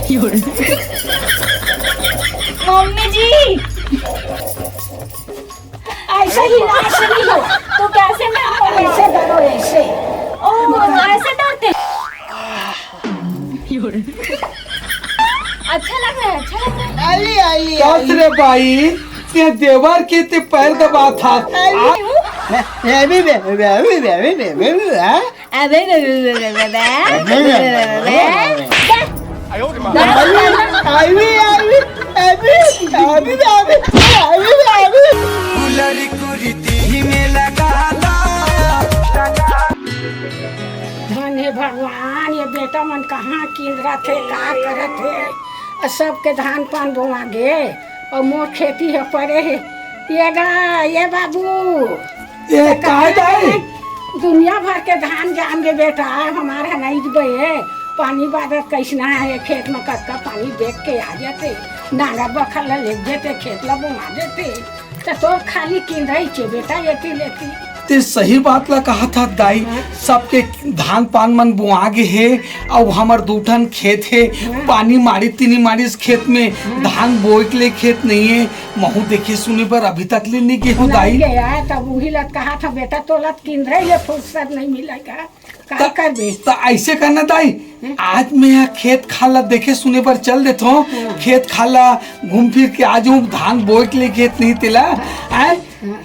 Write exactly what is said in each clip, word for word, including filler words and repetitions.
Mummy जी, ऐसे ही लाश नहीं हो तो कैसे मैं ऐसे करो, ऐसे। ओ, ऐसे डरते। अच्छा लग रहा है, अच्छा लग रहा है। आली, आली, कस आली। रे बाई, ते देवर के ते पैर दबात हस। आली आ- हूँ। अभी, अभी, अभी, हाँ? अबे, बे, बे, बे, बे, बे, बे, बे, बे, बे, बे। आईवी, आईवी, आईवी, आईवी, आईवी, आईवी। धन हे भगवान, ये बेटा मन कहाँ किंदरत हे, का करत हे? अ सबके धान पान बोआ गे, अउ मोर खेती ह परे हे। ये गा, ये बाबू, ये त काय कहाँ दाई? हे? दुनिया भर के धान जाम गे बेटा, हमार ह नइ बे। पानी बादर कइसना हे, खेत म कतका पानी देख के आ जाते, नांगर बखर ल लेग देते, खेत ल बोआ देते, त तोर खाली किंदरई चे बेटा, एती लेती। ते सही बात ला कहा था दाई, हाँ। सबके धान पान मन बोआ गे हे, अउ हमर दू ठन खेत हे, हाँ। पानी मारी तीनी मारिस खेत में, हाँ। धान बोए के लिए खेत नहीं हे, महू देखे सुने बर अभी तक ले नहीं गे हो नहीं दाई। गया, तब उही ला कहा था बेटा, तोला किंदरे ये फुर्सत नहीं मिलेगा, का त, करबे? त ऐसे करना दाई, हम्म। आज मैं यहाँ खेत खाला देखे सुने बर चल देथो, हम्म। खेत खाला घूम फिर के आ जाऊँ, धान बोए के लिए खेत नहीं तेला, हाँ। आए? हाँ।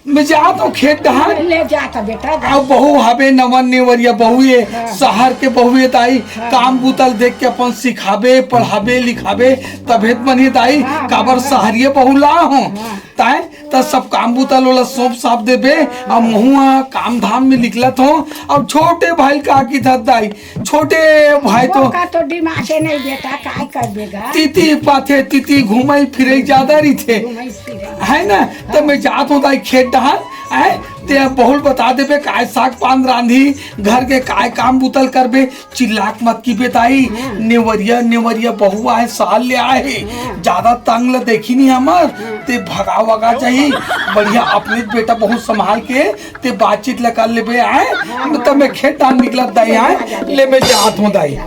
मैं जात हूँ खेत डहार। ले जाता बेटा, जा। अब बहू हबे नवन नेवरिया बहू ये, हाँ। शहर के बहू ये दाई, हाँ। काम बुतल देख के अपन सिखाबे, पढ़ाबे, लिखाबे, तभे त बनही दाई, हाँ, काबर हाँ, हाँ। शहरिये बहू ला हो। हाँ। ताय, त सब काम बुतल ओला सौंप साप देबे, अब महू हा काम धाम में निकलत हो। अब छोटे भाई का की था दाई, छोटे भाई तो ओका तो दिमाग से नहीं बेटा, काय करबे गा? तीती पाथे, तीती घूमई फिरई ज्यादा रहिथे। घूमई फिरई। है ना? त मैं जात हूँ दाई खेत डहार, हैं? ते अब बहुल बता देबे, काय साग पान रांधी, घर के काय काम बुतल करबे, चिल्लाक मत की बेताई, हम्म। नेवरिया, नेवरिया बहु आए, साल ले आए हे, हम्म। ज्यादा तंग ल देखी नहीं हमर, हम्म। ते भगा वगा जाही, बढ़िया अपने बेटा बहुत संभाल के, ते बातचीत ल कर लेबे आए, हाँ, त मैं खेत डाल निकलत दाई आए, ले मैं जात हूँ दाई।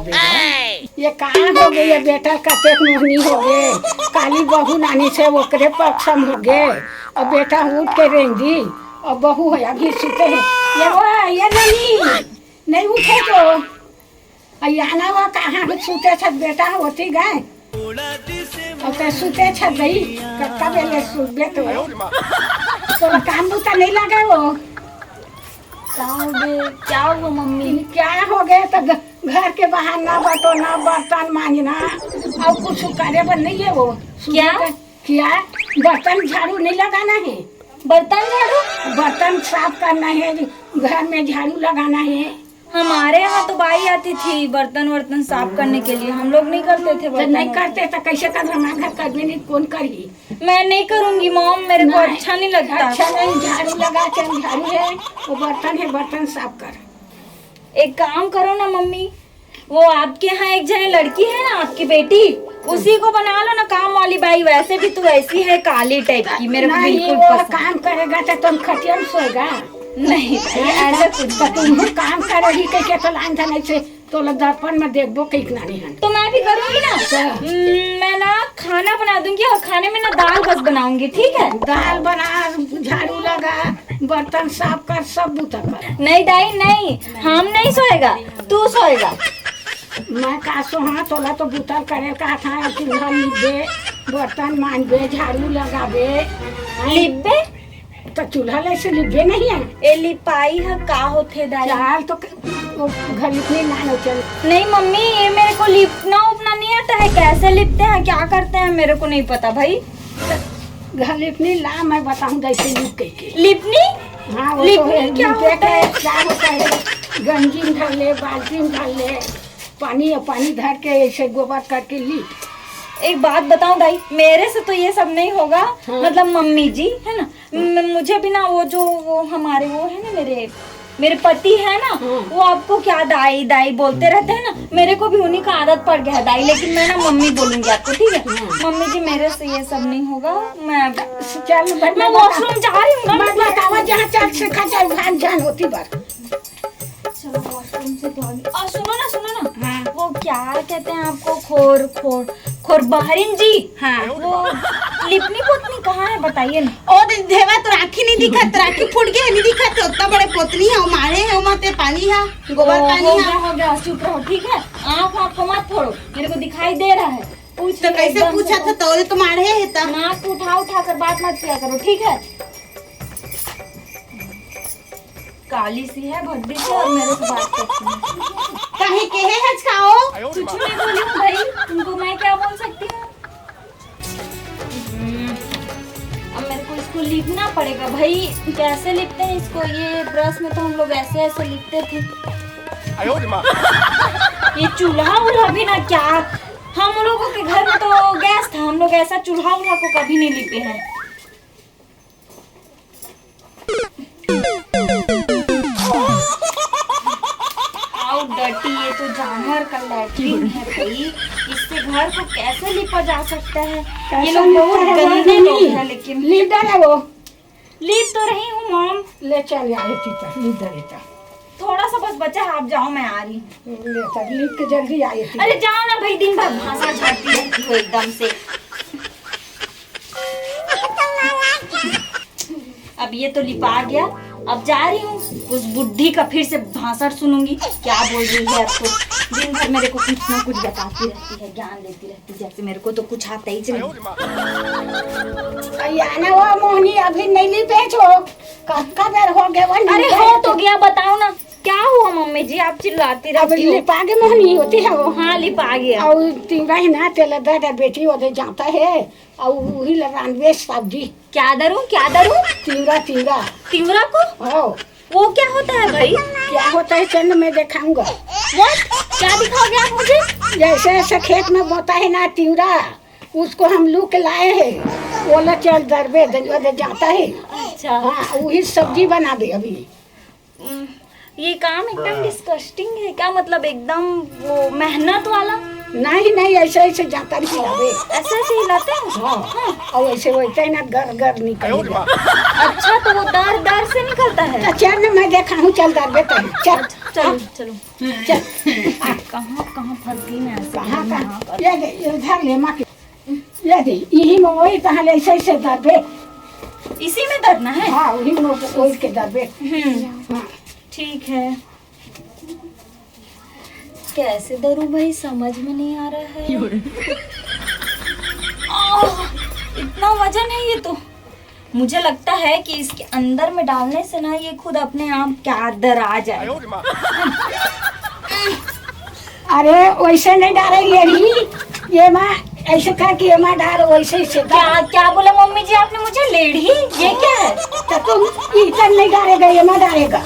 ये कहाँ हो गई ये बेटा, कतेक मोहनी हो गए, काली बहू नानी से ओकरे पक्षम हो गए, अब बेटा उठ के रेंगी, अब बहू है अभी सुते हैं, ये वो, ये नहीं, नहीं उठे तो, अयाना वो कहाँ सुते छत बेटा होती गए, अब तो सुते छत गई, कब बेले सुबे तो, तो काम बुता नहीं लगा वो। का हो गए? क्या हुआ मम्मी? क्या हो गए? तो घ-, घर के बाहर ना बटो, ना बर्तन मांजना, और कुछ करे बर नहीं है वो। क्या? क्या? बर्तन झाड़ू नहीं लगाना है। बर्तन झाड़ू? बर्तन साफ करना है, घर में झाड़ू लगाना है। हमारे यहाँ तो बाई आती थी बर्तन वर्तन साफ करने के लिए, हम लोग नहीं करते थे तो बर्तन नहीं वर्तन। करते तो कैसे कर, हमारे घर करबे नहीं, कौन करी? मैं नहीं करूंगी मॉम, मेरे को नहीं, अच्छा नहीं लगता। अच्छा नहीं, झाड़ू लगा, चल झाड़ू है, वो बर्तन है, बर्तन साफ कर। एक काम करो ना मम्मी, वो आपके यहाँ एक जने लड़की है ना, आपकी बेटी, उसी को बना लो ना काम वाली बाई। वैसे भी तू ऐसी है काली टाइप की, मेरे को नहीं, बिल्कुल वो पसंद। काम करेगा तो तुम खटिया में सोएगा। नहीं, ऐसा कुछ तो तुम काम करोगी कह के तो लान था नहीं से, तो ला दर्पण में देखबो कहीं ना नहीं है। तो मैं भी करूंगी ना। क्या? हम्म, मैं ना खाना बना दूंगी और खाने में ना दाल बस बनाऊंगी, ठीक है? दाल बना, झाड़ू लगा, बर्तन साफ कर, सब बूता कर। नहीं दाई, नहीं, हम नहीं सोएगा, तू सोएगा। मैं का सो, हाँ, तोला तो बूता करे का था, चूल्हा लिपबे, बर्तन मांजबे, झाड़ू लगाबे। लिपबे? तो चूल्हा ले से लिपबे नहीं है। ए लिपाई ह का होथे दाई? चाल तो क-, वो घर लिपने ना हो चल। नहीं मम्मी, ये मेरे को लिपना उपना नहीं आता है, कैसे लिपते हैं, क्या करते हैं, मेरे को नहीं पता भाई। घर लिपने ला, मैं बताऊं कैसे लिप के, के। लिपनी? हाँ, वो तो लिपनी है, क्या लिपे होता है? के क्या होता है? गंजी में धर ले, बाल्टी में धर ले, पानी, पानी धर के ऐसे गोबर करके लिप। एक बात बताऊं दाई, मेरे से तो ये सब नहीं होगा। हाँ। मतलब मम्मी जी, है ना, म-, मुझे भी ना वो जो, वो हमारे वो है ना, मेरे, मेरे पति है ना, हाँ। वो आपको क्या दाई दाई बोलते रहते हैं ना, मेरे को भी उन्हीं का आदत पड़ गया है दाई, लेकिन मैं ना मम्मी बोलूंगी आपको, ठीक है? हाँ। मम्मी जी, मेरे से ये सब नहीं होगा, मैं, चल, मैं मैं बता-, वॉशरूम जा रही हूँ ना। मैं बतावा जहाँ चल सीखा चल, भान जान होती बार। चलो वॉशरूम से तो आ गई। और सुनो ना, सुनो ना, हाँ। वो वो क्या कहते हैं आपको, खोर खोर खोर बहरिन जी। हाँ। वो लिपनी पोतनी कहाँ है, बताइए ना। ओ दे-, देवा, तो राखी नहीं दिखत, राखी फूट गया, नहीं दिखत, उतना बड़े पोतनी है, वो मारे है, वो माते पानी है, गोबर ओ, पानी हो है। गया, हो गया, चुप रहो, ठीक है। आँख, आँख को मत फोड़ो, मेरे को दिखाई दे रहा है। पूछ तो लिया कैसे एकदम से पूछा था, तो। तोरे तो मारे है, तब। नाक उठा उठा कर बात मत किया करो, ठीक है। काली सी है, भद्दी सी, और मेरे से बात करती है। कहीं के है हचकाओ? कुछ नहीं बोली हूँ भाई, तुमको मैं क्या बोल सकती हूँ? हम्म, अब मेरे को इसको लिपना पड़ेगा भाई। कैसे लिपते हैं इसको? ये ब्रश में तो हम लोग ऐसे ऐसे लिपते थे। ये चूल्हा उल्हा भी ना क्या, हम लोगों के घर में तो गैस था, हम लोग ऐसा चूल्हा उल्हा को कभी नहीं लिपे हैं। आओ डटी, ये तो जानवर का लैट्रिन है भाई, इससे घर को कैसे लिपा जा सकता है? ये कैसा लोग बहुत लिपा है, गंदे लोग नहीं। हैं। लेकिन लीप डाला वो। लीप तो रही हूँ मॉम। ले चल, आए थी तो लीप डाले तो। थोड़ा सा बस बचा है, आप जाओ, मैं आ रही हूँ। ले चल, लीप के जल्दी आए थी। अरे जाओ ना भाई, दिन भर भाषा झाड़ती रहती हो एकदम से। अब ये तो लिपा गया, अब जा रही हूँ, उस बुढ़ी का फिर से भाषण सुनूंगी, क्या बोल रही है अब तो। दिन भर मेरे को कुछ ना कुछ बताती रहती है, ज्ञान देती रहती है, जैसे मेरे को तो कुछ आता ही नहीं। अरे आना वो मोहनी, अभी नहीं लिपे छो, कतका देर हो गया वो अरे लिपे हो तो। तो गया, बताओ ना क्या हुआ मम्मी जी, आप चिल्लाती अब रहती हो। लिपा के मोहनी होती है वो। हाँ, लिपा गया। और तिवरा ही ना तेल दे दे बेटी, वो दे जाता है, और वही ला रांधबे सब्जी। क्या दरूं, क्या दरूं? तिवरा, तिवरा। तिवरा को? हाँ। वो क्या होता है भाई? क्या होता है चंद, मैं दिखाऊंगा। What? क्या दिखाओगे आप मुझे? जैसे ऐसे खेत में बोता है ना तिवरा, उसको हम लू के लाए हैं, वो ला चल दरबे दे, दे जाता है। अच्छा। हाँ, वही सब्जी बनाबे अभी। हम्म, ये काम एकदम डिस्गस्टिंग है क्या? मतलब एकदम वो मेहनत वाला? नहीं, नहीं, ऐसे, ऐसे जाता नहीं हिलावे। ऐसे, ऐसे हिलाते हैं? हाँ, और ऐसे वैसे ना गर, गर निकल गया। अच्छा, तो वो दर, दर से निकलता है? तो चल ना, मैं देखा हूँ, चल दर बेटा, चल। चलो, चलो। चल। कहाँ, कहाँ फंस गई मैं ऐसे? कहाँ, कहाँ? ये दे, इधर ले माँ के। ये दे, यही में वही तहाँ ले ऐसे, ऐसे दरबे। इसी में दरना है? हाँ, वही में वही के दरबे। हम्म। हाँ। ठीक है। कैसे दरूं भाई, समझ में नहीं आ रहा है। आह, इतना वजन है ये तो। मुझे लगता है कि इसके अंदर में डालने से ना ये खुद अपने आप क्या अंदर आ जाए। अरे वैसे नहीं डालेगी अभी, ये माँ ऐसे करके ये माँ डाल, वैसे, ऐसे डाल। क्या, क्या बोला मम्मी जी आपने मुझे? लेढ़ी? ये क्या है? तो तुम इधर नहीं डालेगा, ये माँ डालेगा।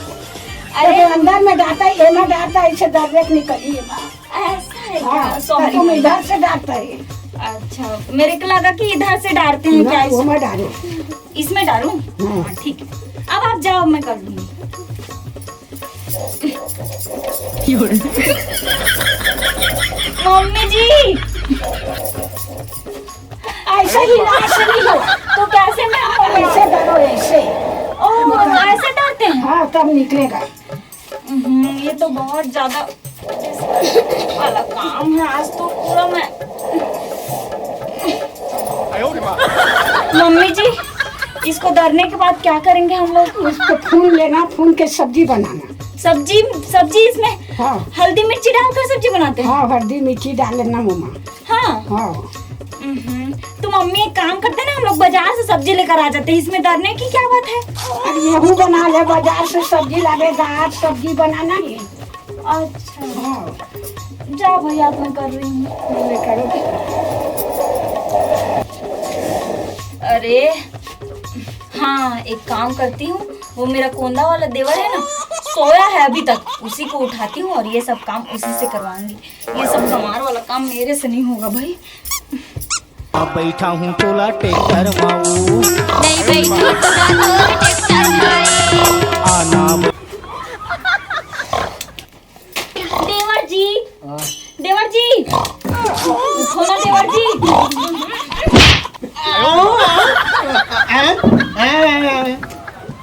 अरे तो अंदर में डालता है, ये माँ डालता है, इसे दरबे निकली ये माँ। ऐसा है क्या? हाँ, तो तुम इधर से डालता है। अच्छा, मेरे को लगा कि इधर से डालते हैं ना, क्या वो इसमें? मैं डालू। इसमें डालूं? हाँ। हाँ, ठीक है। अब आप जाओ, मैं कर लूंगी। मम्मी जी, ऐसे ही ना, ऐसे नहीं हो। तो कैसे मैं ऐसे करो, ऐसे। ओह, ऐसे करते हैं? हाँ, तब निकलेगा। हम्म, ये तो बहुत ज्यादा वाला काम है आज तो पूरा मैं। मम्मी जी, इसको दरने के बाद क्या करेंगे हम लोग? उसको फूल लेना, फूल के सब्जी बनाना। सब्जी, सब्जी इसमें हाँ। हल्दी मिर्ची डालकर सब्जी बनाते हैं? हाँ, हल्दी मिर्ची डाल लेना मम्मा। हाँ। हाँ। हम्म, तो मम्मी एक काम करते हैं ना, हम लोग बाजार से सब्जी लेकर आ जाते हैं, इसमें दरने की क्या बात है? अरे गेहूं बना ले, बाजार से सब्जी लावे, दाल सब्जी बनाना है। अच्छा। हाँ। जाओ भैया, मैं कर रही हूँ। मैं करूँगी। अरे हाँ, एक काम करती हूँ, वो मेरा कोंदा वाला देवर है ना, सोया है अभी तक, उसी को उठाती हूँ और ये सब काम उसी से करवाऊंगी। ये सब गंवार वाला काम मेरे से नहीं होगा भाई। अब बैठा हूँ टोला ट्रैक्टर माऊ। नहीं बैठा हूँ टोला ट्रैक्टर माऊ। आना। देवर जी, हाँ। देवर जी, उठो ना देवर जी।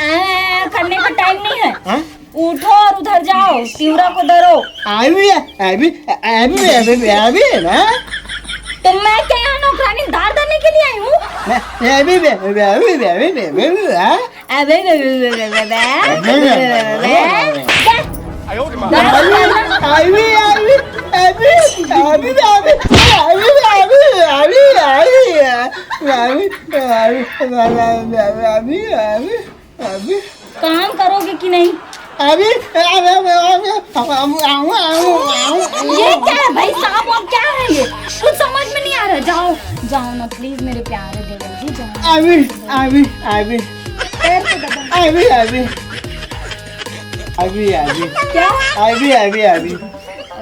आ, करने का टाइम नहीं है। हाँ? उठो और उधर जाओ, तिवरा को धरो। आई भी है, आई भी, आ, अभी, अभी, अभी, अभी ना। तो मैं क्या यहाँ नौकरानी दार धरने के लिए आई हूँ? मैं, अभी, अभी, अभी, अभी, अभी, अभी, हाँ? अबे, बे, बे, बे, बे, बे, बे। अबे, बे, बे, बे, बे। बे। अभी, अभी, अभी, अभी, अभी, अभी, अभी, अभी, अभी, अभी, अभी, अभी, अभी, अभी, अभी, अभी। काम करोगे कि नहीं? अभी, अभी, अभी, अभी, अभी, अभी, अभी, अभी। ये क्या है भाई साहब, अब क्या है ये? कुछ समझ में नहीं आ रहा। जाओ, जाओ ना प्लीज मेरे प्यारे देवर जी, जाओ। अभी, अभी, अभी। पैर तो दबा। अभी, अभी। अभी, अभी। क्या? अभी, अभी, अभी।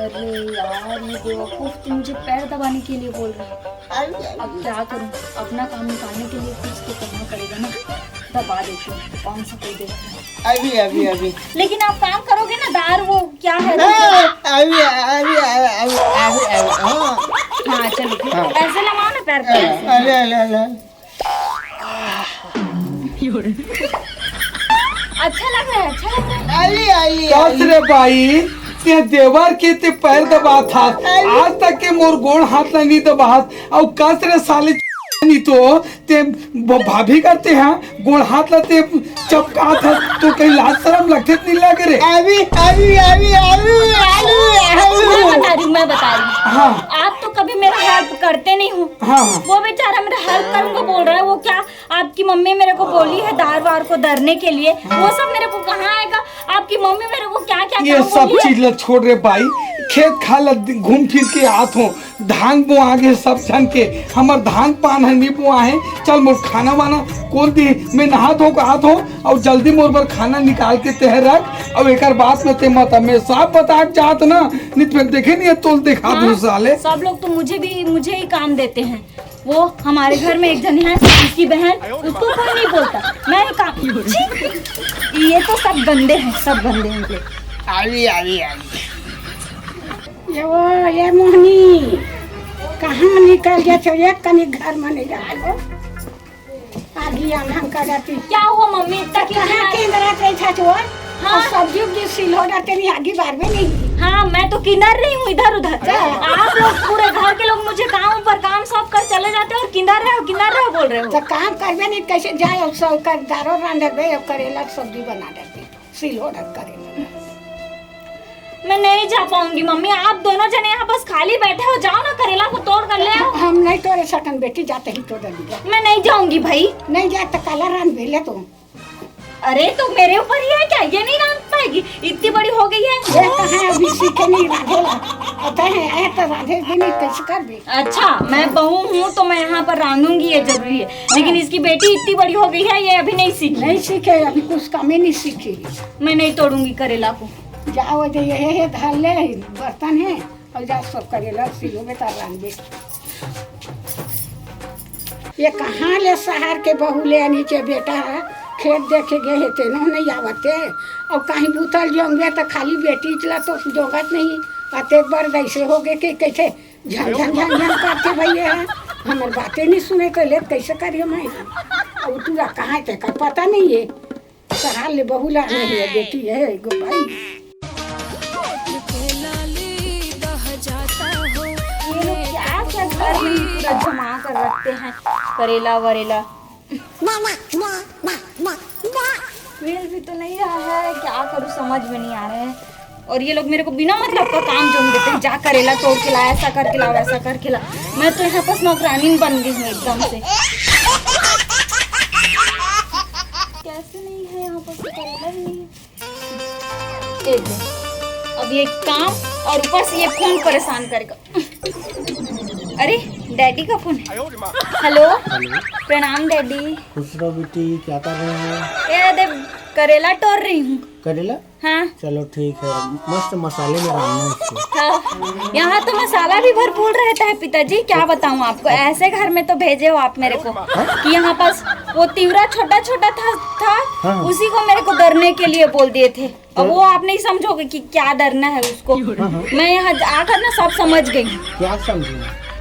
अरे यार, ये बेवकूफ तो मुझे पैर दबाने के लिए बोल रहा है। अभी, अभी। अब क्या करूं? अपना काम निकालने के लिए कुछ तो करना पड़ेगा ना। दबा देती हूँ, कौन सा कोई देख रहा है। अभी, अभी, अभी। लेकिन आप काम करोगे ना, दार वो क्या है? हाँ, अभी, अभी, अभी, अभी, अभी, अभी, हाँ। हाँ, चलो, ठीक। हाँ। ऐसे लगाओ ना पैर पे। अरे, अरे, अरे। अच्छा लग रहा है, अच्छा लग रहा है। अरे, अरे, कस अरे। रे बाई, ते देवर के ते पैर दबात हस। अरे। आज तक के मोर गोड़ हाथ ला नहीं दबात। अउ कस रे साले नहीं तो ते ब-, भाभी करते हैं, गोड़ हाथ ला ते चपकात हस, तो कहीं लाज शरम लगथे त नहीं लगे रे? अभी, अभी, अभी, अभी, अभी, अभी। मैं बता रही हूँ, मैं बता रही हूँ। हाँ। आप तो कभी मेरा हेल्प करते नहीं हो। हाँ, हाँ। वो बेचारा मेरा हेल्प करूंगा बोल रहा है, वो क्या आपकी मम्मी मेरे को बोली है दार वार को दरने के लिए, वो सब मेरे को कहाँ आएगा? आपकी मम्मी मेरे को क्या क्या ये काम सब बोली है? चीज ला छोड़ रे बाई, खेत खार ला घूम फिर के आत हो, धान बोआ गे सब झन के, हमर धान पान ह नी बोआ हे। चल मोर खाना वाना कोन दी, मैं नहा धो के आत हो, अउ जल्दी मोर बर खाना निकाल के तेह रख, अउ एकर बाद में ते मत, मैं साफ बता के जात ना, नहीं तो फिर देखे नहीं है तोल देखा हाँ, दू साले। सब लोग तो मुझे भी, मुझे ही काम देते हैं। वो हमारे घर में एक जन है, उसकी बहन, उसको कोई नहीं बोलता। मैं काम, छी, ये तो सब गंदे हैं, सब गंदे हैं निकले। आवी, आवी, आवी। ये वो, ये मोहनी, कहाँ निकल गया छो? एक कनी घर में नहीं रहा वो। आगी आंधन का जाती। क्या हुआ मम्मी, इतना क्यों कहाँ चिल्ला रही? केंद्रा के छा चोर? हाँ। और सब्जी उब्जी सिल हो जाते नहीं, आगी बार में नहीं। हाँ, मैं तो किंदर रही हूँ इधर उधर। अच्छा। आप लोग पूरे घर के लोग मुझे काम पर काम सब कर चले जाते हो और किंदर रहे हो, किंदर रहे हो बोल रहे हो। तो काम करबे नहीं, कैसे जाए? अब सब कर दारो रांधे बे, अब करेला सब्जी बना देते, सिल हो जात करेला। मैं नहीं जा पाऊंगी मम्मी, आप दोनों जने यहाँ बस खाली बैठे हो, जाओ ना करेला को तोड़ कर ले आओ। हम नहीं तोड़े सकन बेटी, जाते ही तोड़ लेंगे। मैं नहीं जाऊंगी भाई। नहीं जाए तो काला रांध भी ले तू। अरे तो मेरे ऊपर ही है क्या, ये नहीं रांध पाएगी? इतनी बड़ी हो गई है। ये तो है, अभी सीखे नहीं रांधेला। पता है, ऐ तो रांधे भी नहीं, कैसे कर भी। अच्छा, मैं बहू हूँ तो मैं यहाँ पर रांधूंगी, ये जरूरी है, लेकिन इसकी बेटी इतनी बड़ी हो गई है, ये अभी नहीं सीखी। नहीं सीखे, अभी कुछ काम ही नहीं सीखी। मैं नहीं तोड़ूंगी करेला को। जाओ दे, ये है, धर ले, बर्तन है, और जा सब करेला सिलो में तार रांधे। ये कहाँ ले शहर के बहू ले आनी चे बेटा है, खेत देखे गए है तेनो नहीं आवते, और कहीं बुतल जोंगे तो खाली बेटी चला तो जोगत नहीं, अतेक बार ऐसे हो गए कि कैसे झन झन झन झन करते भैया है, हमार बातें नहीं सुने तो ले कैसे करियो मैं, अब तू कहाँ ते का पता नहीं है। सहार ले बहू ला नहीं है, बेटी है एगो भाई। ये लोग क्या क्या घर में पूरा जमा कर रखते हैं, करेला वरेला। मिल भी तो नहीं रहा है, क्या करूँ समझ में नहीं आ रहा है। और ये लोग मेरे को बिना मतलब का काम जोन देते हैं, जा करेला तोड़ के ला, ऐसा करके ला, वैसा करके ला। मैं तो यहाँ पास नौकरानी बन गई हूँ एकदम से। कैसे नहीं है यहाँ पर, करेला भी नहीं है। एक दे। अब ये काम और ऊपर से ये फोन परेशान करेगा। अरे, डैडी का फोन है। हेलो, प्रणाम डैडी। खुश रहो बेटी, क्या कर रहे हो? ये दे, करेला तोड़ रही हूँ। करेला? हाँ। चलो ठीक है, मस्त मसाले में रांधना इसको। हाँ, यहाँ तो मसाला भी भरपूर रहता है पिताजी, क्या बताऊँ आपको, ऐसे घर में तो भेजे हो आप मेरे को कि यहाँ पास वो तिवरा छोटा छोटा था, था, हाँ। उसी को मेरे को दरने के लिए बोल दिए थे। अब तो वो आप नहीं समझोगे कि क्या दरना है उसको। हाँ, हाँ। मैं यहाँ आकर ना सब समझ गई हूँ। क्या समझी?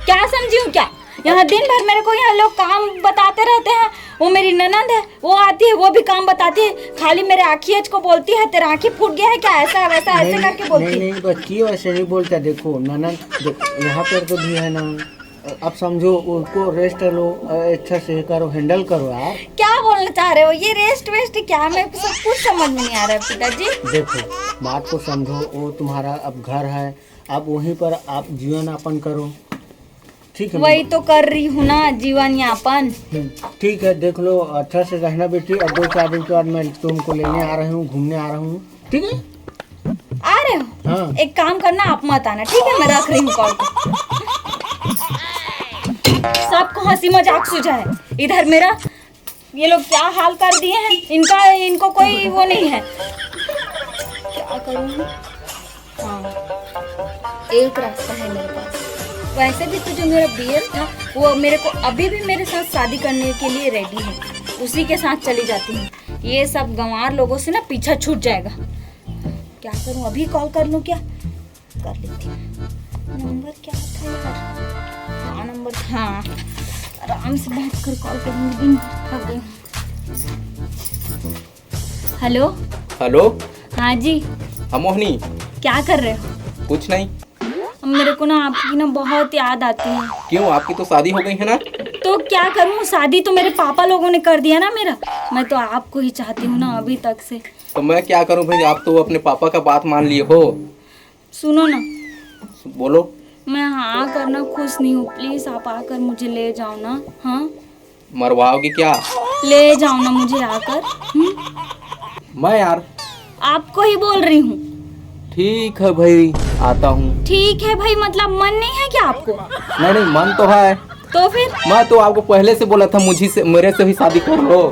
क्या समझी हूँ क्या? यहाँ दिन भर मेरे को यहाँ लोग काम बताते रहते हैं। वो मेरी ननंद है, वो आती है, वो भी काम बताती है, खाली मेरे आँखी को बोलती है, "तेरा आँखी फूट गया है क्या?" ऐसा वैसा ऐसे नहीं, करके बोलती नहीं, है। नहीं बच्ची, वैसे नहीं बोलता। देखो ननंद, देख, यहाँ पर तो भी है ना, अब समझो, उनको रेस्ट लो, अच्छा से करो, हैंडल करो यार। क्या बोलना चाह रहे हो? ये रेस्ट वेस्ट क्या? मेरे को सब कुछ समझ में नहीं आ रहा है पिताजी। देखो, बात को समझो, वो तुम्हारा अब घर है, अब वहीं पर आप जीवन यापन करो, ठीक है? वही तो कर रही हूँ ना, जीवन यापन। हम्म, ठीक है, देख लो, अच्छा से रहना बेटी। अब दो चार दिन के बाद मैं तुमको लेने आ रही हूँ, घूमने आ रहा हूँ, ठीक है? आ रहे हो? हाँ। एक काम करना, आप मत आना, ठीक है? मैं रख रही हूँ कॉल को। सबको हंसी मजाक सूझा है, इधर मेरा, ये लोग क्या हाल कर दिए हैं। इनका, इनको कोई वो नहीं है। क्या करूँ? हाँ, एक रास्ता है मेरे पास। वैसे भी तो जो मेरा बीएफ था, वो मेरे को अभी भी मेरे साथ शादी करने के लिए रेडी है। उसी के साथ चली जाती हूँ। ये सब गंवार लोगों से ना पीछा छूट जाएगा। क्या करूँ, अभी कॉल कर लूँ क्या? कर लेती हूँ। नंबर क्या था यार? हाँ, नंबर था। आराम से बैठ कर कॉल करूँगी, दिन भर थक गई हूँ। हेलो। हेलो। हाँ जी। हाँ मोहनी। क्या कर रहे हो? कुछ नहीं। मेरे को ना आपकी ना बहुत याद आती है। क्यों, आपकी तो शादी हो गई है ना? तो क्या करूँ, शादी तो मेरे पापा लोगों ने कर दिया ना मेरा। मैं तो आपको ही चाहती हूँ ना अभी तक से। तो मैं क्या करूँ भाई, आप तो अपने पापा का बात मान लिए हो। सुनो ना। बोलो। मैं हाँ करना खुश नहीं हूँ, प्लीज आप आकर मुझे ले जाओ ना। हाँ। मरवाओगे क्या? ले जाओ ना मुझे आकर। हम्म? मैं यार। आपको ही बोल रही हूँ। ठीक है भाई, आता हूँ। ठीक है भाई, मतलब मन नहीं है क्या आपको? नहीं नहीं, मन तो है। तो फिर? मैं तो आपको पहले से बोला था, मुझे से, मेरे से ही शादी कर लो।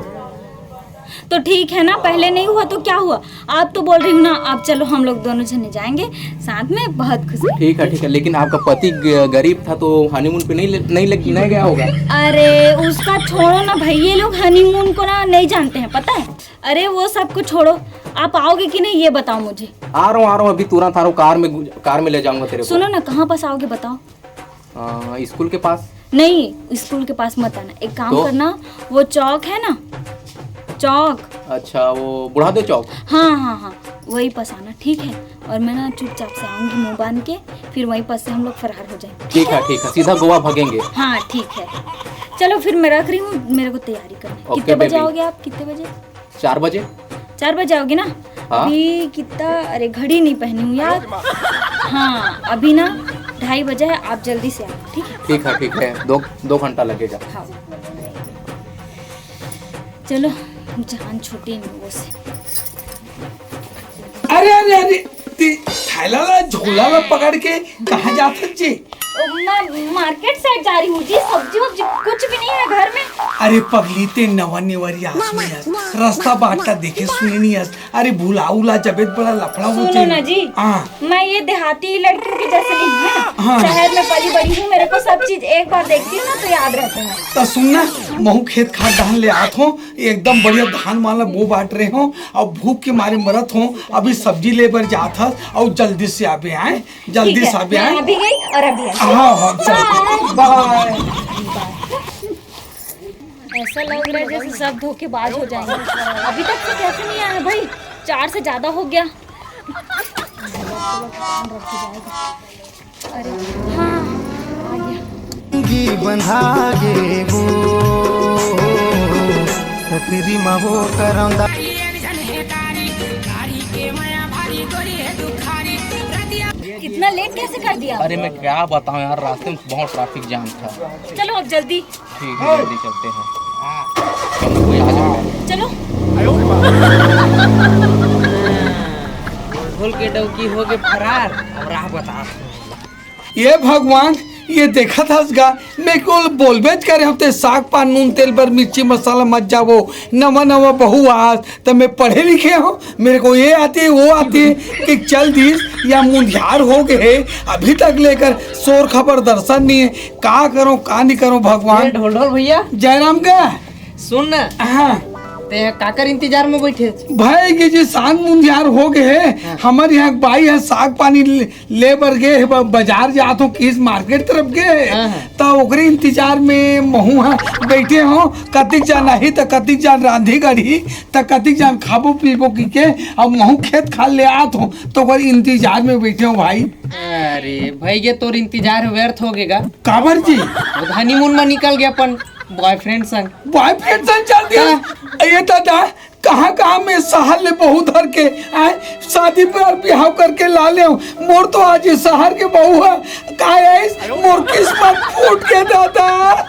तो ठीक है ना, पहले नहीं हुआ तो क्या हुआ? आप तो बोल रही हूँ ना, आप चलो, हम लोग दोनों जने जाएंगे साथ में, बहुत खुशी। ठीक है, ठीक है, लेकिन आपका पति ग-, गरीब था तो हनीमून पे नहीं ले, नहीं, ले, नहीं गया होगा। अरे उसका छोड़ो ना भाई, ये लोग हनीमून को ना नहीं जानते हैं, पता है? अरे वो सब कुछ छोड़ो, आप आओगे कि नहीं ये बताओ मुझे। आ रहा हूँ, आ रहा हूँ, अभी तुरंत आ रहा हूँ, कार में घु-, कार में ले जाऊंगा तेरे को। सुनो ना, कहाँ पास आओगे बताओ? अ, स्कूल के पास। नहीं, स्कूल के पास मत आना, एक काम तो? करना, वो चौक है ना, चौक। अच्छा, वो बुढ़ादेव चौक। हाँ हाँ हाँ, वही पास आना, ठीक है? और मैं ना चुपचाप से आऊंगी मुंह बांध के, फिर वहीं पास से हम लोग फरार हो जाएंगे। ठीक है, ठीक है, सीधा गोवा भागेंगे। हाँ ठीक है, चलो फिर मैं रख रही हूँ, मेरे को तैयारी करनी है। OK, कितने बजे baby। आओगे आप, कितने बजे? चार बजे। चार बजे आओगे ना? हाँ। अभी कितना, अरे घड़ी नहीं पहनी हूँ यार। हाँ, अभी ना ढाई बजा है, आप जल्दी से आओ, ठीक है? ठीक है, ठीक है, दो, दो घंटा लगेगा। हाँ। चलो, जान छूटी इन लोगों से। अरे अरे अरे, ती थैला ला, झोला ला पकड़ के कहाँ जात हस जी? मैं मार्केट साइड जा रही हूँ जी, सब्जी वब्जी कुछ भी नहीं है घर में। अरे पगली, ते नवा नेवरी आदमी हस, रास्ता बाट ला देखे सुने नहीं हस। अरे भुला उला जबे त बड़ा लफड़ा हो सुनो जाए। ना जी, हाँ। मैं ये देहाती लड़कियों के जैसे नहीं हूँ ना। हाँ। शहर में पली बड़ी हूँ, मेरे को सब चीज एक बार देखती हूँ ना तो याद रहता है। त सुन ना, महू खेत खार डहन ले आत हों, एकदम बढ़िया धान वान ला बो बाट रहे हों, अउ भूख के मारे मरत हों। अभी सब्जी ले बर जात हस, अउ जल्दी से आबे, आए, जल्दी ठीक है, से आबे, मैं आए। अभी गई और अभी आई। हाँ हाँ, चल, बाय। बाय। ऐसा लग रहा है जैसे सब धोखेबाज हो जाएंगे। अभी तक तो कैसे नहीं आया भाई, चार से ज्यादा हो गया। अरे हाँ, आ गया। गी बंधा गे वो, सकरी मा वो करौंदा। इतना लेट कैसे कर दिया? अरे मैं क्या बताऊं यार, रास्ते में बहुत ट्रैफिक जाम था। चलो अब जल्दी। ठीक है, जल्दी चलते हैं। चलो कोई आ जाओ। चलो। घुल के डौकी हो गए फरार, अब राह बता। ये भगवान, ये देखत हस गा, मैं को बोलबेच करे हफ्ते साग पान नून तेल बर मिर्ची मसाला मत जावो, नवा नवा बहू आस, त मैं पढ़े लिखे हों, मेरे को ये आती है, वो आती है, कि चल दीस या मुंधियार हो गए है, अभी तक लेकर शोर खबर दर्शन नहीं है, का करो, का नहीं करो भगवान। ए, ढोल ढोल भैया। जयराम का? सुन ना। हाँ। ते काकर इंतजार में बैठे हस? भाई के जी, सांझ मुंधियार हो गए हे। हमर यहाँ एक बाई ह साग पानी ले, ले बर गे हे, ब- बाजार जात हो किस मार्केट तरफ गे हे। हाँ, हाँ। त ओकरे इंतजार में महू ह बैठे हो। कतिक जान आही त कतिक जान रांधी गढ़ी त कतिक जान खाबो पीबो की के। अब महू खेत खाल ले आत हो त ओकर इंतजार में बैठे हो भाई। अरे भाई, ये तोर इंतजार व्यर्थ हो गेगा। काबर जी? वो हनीमून में निकल गया अपन बॉयफ्रेंड संग। बॉयफ्रेंड संग चल दिया। हाँ। ये दादा, कहाँ कहाँ में शहर ले बहू धर के आए, शादी पर बिहाव करके ला ले। मोर तो आज ये शहर के बहू है, का आइस, मोर किस्मत फूट के दादा।